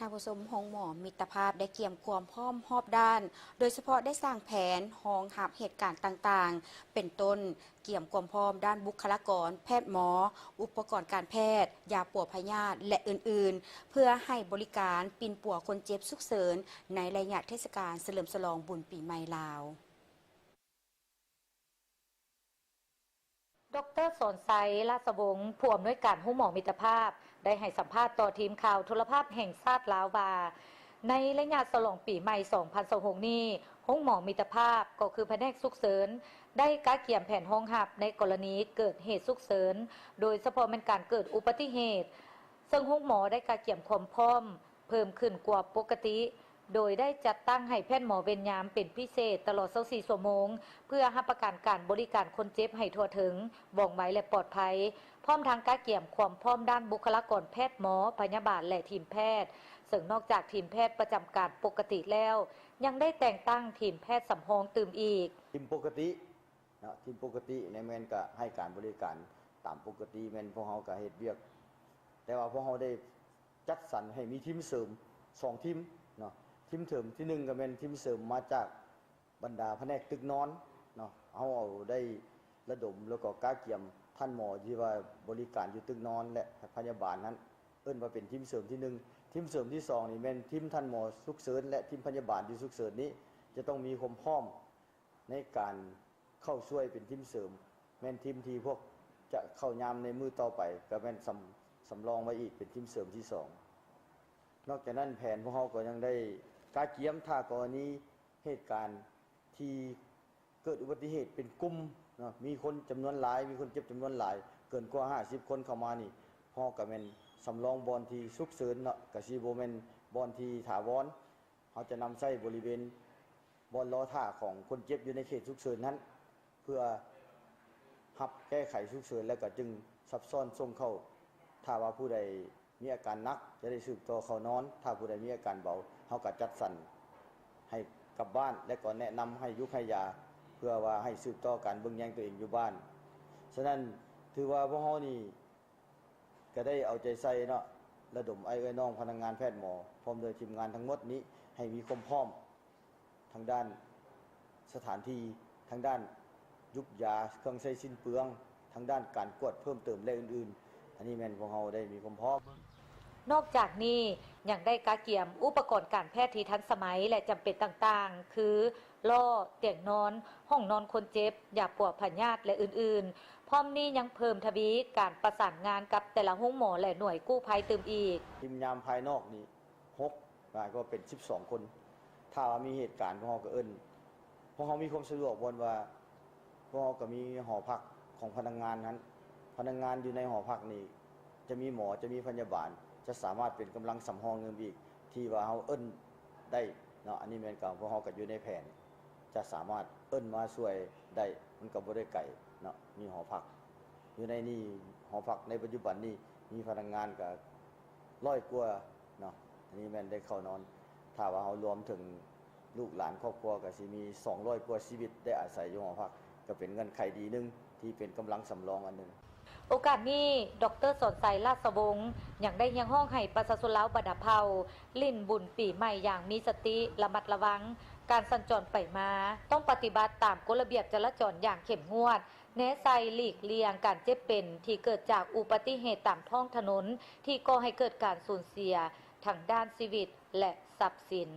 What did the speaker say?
ທ່ານຜູ້ຊົມ, ໂຮງໝໍມິດຕະພາບໄດ້ກຽມຄວາມພ້ອມຮອບດ້ານ, ໂດຍສະເພາະໄດ້ສ້າງແຜນຮອງຮັບເຫດການຕ່າງໆ ເປັນຕົ້ນ ກຽມຄວາມພ້ອມດ້ານບຸກຄະລາກອນ, ແພດໝໍ, ອຸປະກອນການແພດ, ຢາປົວພະຍາດ ແລະ ອື່ນໆ ເພື່ອໃຫ້ບໍລິການປິ່ນປົວຄົນເຈັບສຸກເສີນໃນໄລຍະເທດສະການສະເຫຼີມສະຫຼອງບຸນປີໃໝ່ລາວ. ດອກເຕີ ສອນໄຊ ລາຊະວົງ ຜູ້ອຳນວຍການໂຮງໝໍມິດຕະພາບ ໄດ້ໃຫ້ສຳພາດຕໍ່ທີມຂ່າວໂທລະພາບແຫ່ງຊາດລາວວ່າ, ໃນໄລຍະສະຫຼອງປີໃໝ່ສອງພັນຊາວຫົກນີ້, ໂຮງໝໍມິດຕະພາບ ກໍຄືພະແນກສຸກເສີນ ໄດ້ກະກຽມແຜນຮອງຮັບໃນກໍລະນີເກີດເຫດສຸກເສີນ, ໂດຍສະເພາະແມ່ນການເກີດອຸບັດຕິເຫດ, ເຊິ່ງໂຮງໝໍໄດ້ກະກຽມຄວາມພ້ອມ ເພີ່ມຂຶ້ນກວ່າປົກກະຕິ, ໂດຍໄດ້ຈັດຕັ້ງໃຫ້ແພດໝໍເວນຍາມເປັນພິເສດຕະຫຼອດຊາວສີ່ຊົ່ວໂມງ ເພື່ອຮັບປະກັນການບໍລິການຄົນເຈັບໃຫ້ທົ່ວເຖິງ, ວ່ອງໄວ ແລະ ປອດໄພ, ພ້ອມທັງກະກຽມຄວາມພ້ອມດ້ານບຸກຄະລາກອນແພດໝໍ, ພະຍາບານ ແລະ ທີມແພດ, ເຊິ່ງນອກຈາກທີມແພດປະຈຳການປົກກະຕິແລ້ວ, ຍັງໄດ້ແຕ່ງຕັ້ງທີມແພດສຳຮອງຕື່ມອີກ. ທີມປົກກະຕິ ເນາະ ທີມປົກກະຕິນີ້ແມ່ນກະໃຫ້ການບໍລິການຕາມປົກກະຕິ, ແມ່ນພວກເຮົາກະເຮັດວຽກ, ແຕ່ວ່າພວກເຮົາໄດ້ຈັດສັນໃຫ້ມີທີມເສີມສອງທີມເນາະ. ທີມເສີມທີໜຶ່ງກະແມ່ນທີມເສີມມາຈາກບັນດາພະແນກຕຶກນອນເນາະ, ເຮົາເອົາໄດ້ລະດົມ ແລ້ວກໍກະກຽມທ່ານໝໍທີ່ວ່າບໍລິການຢູ່ຕຶກນອນ ແລະ ພະຍາບານນັ້ນ ເອີ້ນວ່າເປັນທີມເສີມທີໜຶ່ງ. ທີມເສີມທີສອງນີ້ແມ່ນທີມທ່ານໝໍສຸກເສີນ ແລະ ທີມພະຍາບານທີ່ສຸກເສີນນີ້ ຈະຕ້ອງມີຄວາມພ້ອມ ໃນການເຂົ້າຊ່ວຍເປັນທີມເສີມ, ແມ່ນທີມທີ່ພວກຈະເຂົ້າຍາມໃນມື້ຕໍ່ໄປ ກະແມ່ນສຳ ສຳລອງໄວ້ອີກເປັນທີມເສີມທີສອງ. ນອກຈາກນັ້ນແຜນພວກເຮົາກໍຍັງໄດ້ກະກຽມຖ້າກໍລະນີເຫດການທີ່ເກີດອຸບັດຕິເຫດເປັນກຸ່ມເນາະ, ມີຄົນຈຳນວນຫຼາຍ, ມີຄົນເຈັບຈຳນວນຫຼາຍ ເກີນກວ່າຫ້າສິບຄົນເຂົ້າມານີ້, ເຮົາກະແມ່ນສຳລອງບ່ອນທີ່ສຸກເສີນເນາະ, ກະຊິບໍ່ແມ່ນບ່ອນທີ່ຖາວອນ. ເຮົາຈະນຳໃຊ້ບໍລິເວນບ່ອນລໍຖ້າຂອງຄົນເຈັບຢູ່ໃນເຂດສຸກເສີນນັ້ນ ເພື່ອຮັບແກ້ໄຂສຸກເສີນ ແລ້ວກະຈຶ່ງສັບຊ້ອນສົ່ງເຂົ້າ. ຖ້າວ່າຜູ້ໃດມີອາການໜັກ ຈະໄດ້ສືບຕໍ່ເຂົ້ານອນ, ຖ້າຜູ້ໃດມີອາການເບົາ ເຮົາກະຈັດສັນໃຫ້ກັບບ້ານ ແລະ ກໍແນະນຳໃຫ້ຢຸກໃຫ້ຢາ ເພື່ອວ່າໃຫ້ສືບຕໍ່ການເບິ່ງແຍງຕົວເອງຢູ່ບ້ານ. ສະນັ້ນ ຖືວ່າພວກເຮົານີ້ ກະໄດ້ເອົາໃຈໃສ່ເນາະ, ລະດົມອ້າຍເອື້ອຍນ້ອງພະນັກງານແພດໝໍ ພ້ອມດ້ວຍທີມງານທັງໝົດນີ້ ໃຫ້ມີຄວາມພ້ອມທາງດ້ານສະຖານທີ່, ທາງດ້ານຢຸກຢາ, ເຄື່ອງໃຊ້ສິ້ນເປືອງ, ທາງດ້ານການກວດເພີ່ມເຕີມ ແລະ ອື່ນໆ. ອັນນີ້ແມ່ນພວກເຮົາໄດ້ມີຄວາມພ້ອມ. ນອກຈາກນີ້ ຍັງໄດ້ກະກຽມອຸປະກອນການແພດທີ່ທັນສະໄໝ ແລະ ຈຳເປັນຕ່າງໆ ຄື ລໍ້, ຕຽງນອນ, ຫ້ອງນອນຄົນເຈັບ, ຢາປົວພະຍາດ ແລະ ອື່ນໆ. ພ້ອມນີ້ຍັງເພີ່ມທະວີການປະສານງານກັບແຕ່ລະໂຮງໝໍ ແລະ ໜ່ວຍກູ້ໄພຕື່ມອີກ. ທີມຍາມພາຍນອກນີ້ຫົກ ຫຼາຍກວ່າເປັນສິບສອງຄົນ. ຖ້າວ່າມີເຫດການ ພວກເຮົາກໍເອີ້ນ, ພວກເຮົາມີຄວາມສະດວກບ່ອນວ່າ ພວກເຮົາກໍມີຫໍພັກຂອງພະນັກງານຫັ້ນ, ພະນັກງານຢູ່ໃນຫໍພັກນີ້ ຈະມີໝໍ, ຈະມີພະຍາບານ, ຈະສາມາດເປັນກຳລັງສຳຮອງຕື່ມອີກ ທີ່ວ່າເຮົາເອີ້ນໄດ້ເນາະ. ອັນນີ້ແມ່ນກະ ພວກເຮົາກະຢູ່ໃນແຜນ ຈະສາມາດເອີ້ນມາຊ່ວຍໄດ້, ມັນກະບໍ່ໄດ້ໄກເນາະ. ມີຫໍພັກຢູ່ໃນນີ້, ຫໍພັກໃນປັດຈຸບັນນີ້ມີພະນັກງານກະຮ້ອຍກວ່າເນາະ. ອັນນີ້ແມ່ນໄດ້ເຂົ້ານອນ, ຖ້າວ່າເຮົາລວມເຖິງ ລູກຫຼານຄອບຄົວກະຊິມີສອງຮ້ອຍກວ່າຊີວິດໄດ້ອາໄສຢູ່ຫໍພັກ, ກະເປັນເງື່ອນໄຂດີໜຶ່ງທີ່ເປັນກຳລັງສຳລອງອັນໜຶ່ງ. ໂອກາດນີ້ ດອກເຕີ ສອນໄຊ ລາຊະວົງ ຍັງໄດ້ຮຽກຮ້ອງໃຫ້ປະຊາຊົນລາວບັນດາເຜົ່າ ຫຼິ້ນບຸນປີໃໝ່ຢ່າງມີສະຕິ, ລະມັດລະວັງ, ການສັນຈອນໄປມາ ຕ້ອງປະຕິບັດຕາມກົດລະບຽບຈະລາຈອນຢ່າງເຂັ້ມງວດ, ແນໃສ່ຫຼີກລ່ຽງການເຈັບເປັນທີ່ເກີດຈາກອຸບັດຕິເຫດຕາມທ້ອງຖະໜົນ ທີ່ກໍ່ໃຫ້ເກີດການສູນເສຍທາງດ້ານຊີວິດ ແລະ ຊັບສິນ.